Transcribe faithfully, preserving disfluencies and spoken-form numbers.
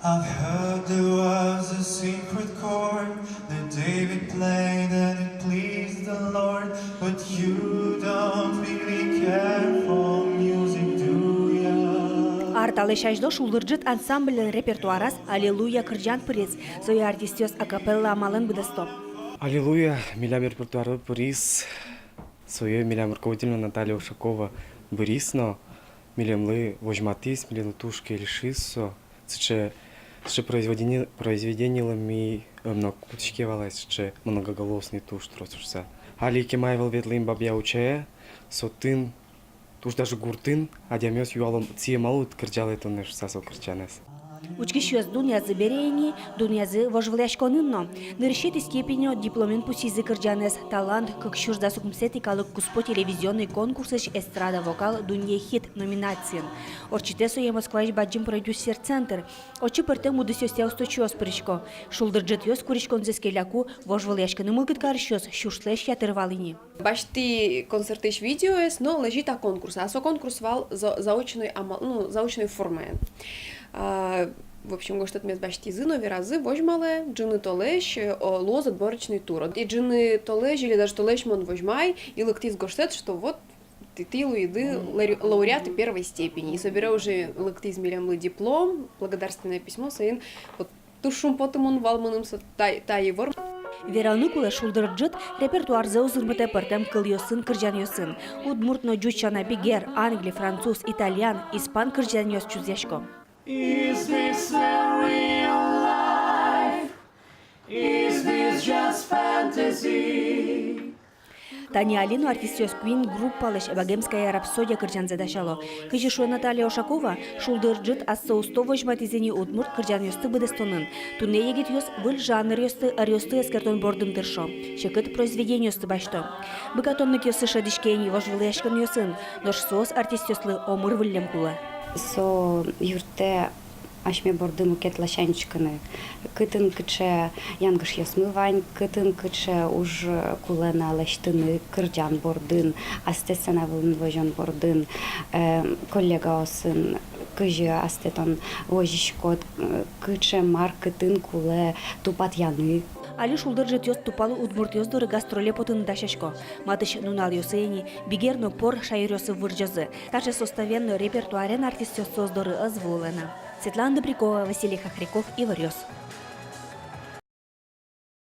I've heard there was a secret chord that David played and it pleased the Lord, but you don't really care for music, do ya? Ар талэсь азьло «Шулдыр ӝыт» ансамбльлэн репертуараз «Аллилуйя» кырӟан пыриз. Сое артистъёс акапелла амалэн быдэсто. «Аллилуйя» милям репертуармы пыриз. Сое милям руководительмы Наталья Ушакова быриз но милемлы возьматӥз, милемлы туж кельшиз со. Сыӵе, сыӵе произведени-, произведенилы ми ӧм но кутӥське вал ай, сыӵе многоголосный туж трос шуса. Али кема ӧвӧл ветлӥм Бабья-Учае, со тын туж даже гуртын адямиос юало: «Сое малы уд кырӟалэ туннэ?» — шуса со кырӟанэз. Учкисьёс дунъязы бере ини, дунъязы вожвылъяськонын но. Нырысетӥ степеньё дипломен пусйизы кырӟанэз «Талант кык сюрс дас укмысэтӥ калык куспо телевизионный конкурсысь эстрада-вокал дунне хит» номинациын. Ортчытэ сое Москваысь бадӟым продюсер центр. Отчы пӧртэм удысъёсъя усточиос пырисько. «Шулдыр ӝытъёс» куриськонзэс келяку, вожвылъяськыны мылкыд карисьёс сюрслэсь ятыр вал ини. Басьтӥ концертысь видеоез но лэзи та конкурс. А со конкурс вал за-, заочной амал, ну, заочной формаен. А, в общем, гожтэтмес басьтӥзы но веразы: возьмалэ ӝыны толэзь, э, о, луоз отборочный тур. И ӝыны толэзь или даже толэзь мон возьмай, и лыктӥз гожтэт, что вот тӥ, тӥ луиды лауре-, лауреаты первой степени. И собере уже лыктӥз милемлы диплом, благодарственное письмо, соин вот туж шумпотымон вал мыным со та, та ивор. Вераны кулэ, «Шулдыр ӝыт» репертуарзэ узырмытэ пӧртэм кылъёсын кырӟанъёсын. Удмурт но ӟуч сяна бигер, англи, француз, итальян, испан кырӟанъёс чузъясько. Is this a real life? Is this just fantasy? Тани али но артистъёс Queen группалэсь «Богемская рапсодия» кырӟанзэ дасяло. Кызьы шуэ Наталья Ушакова, «Шулдыр ӝыт» ассэ усто возьматӥз ини удмурт кырӟанъёсты быдэстонын. Туннэ егитъёс выль жанръёсты, ӧръёсты эскертон бордын тыршо, секыт произведениосты басьто. Быгатонлыкъёссы шӧдӥське ини вожвылъяськонъёсын, нош соос артистъёслы омыр выллем кулэ. Со юрттэ асьме борды мукет ласянь учкыны. Кытын кыӵе янгышъёсмы вань, кытын кыӵе уж кулэ на лэсьтыны кырӟан бордын, астэ сцена вылын возён бордын, э, коллегаосын кызьы астэ тон возиськод, э, кыӵе мар кытын кулэ тупатъяны. Али «Шулдыр ӝытъёс» тупал удмуртъёс доры гастроле потыны дасясько. Матысь нуналъёсы ини бигер но пор шаеръёсы вырӟозы. Таӵе составен но репертуарен артистъёс соос доры ӧз вуылэ на. Светлана Добрякова, Василий Хохряков, «Иворъёс».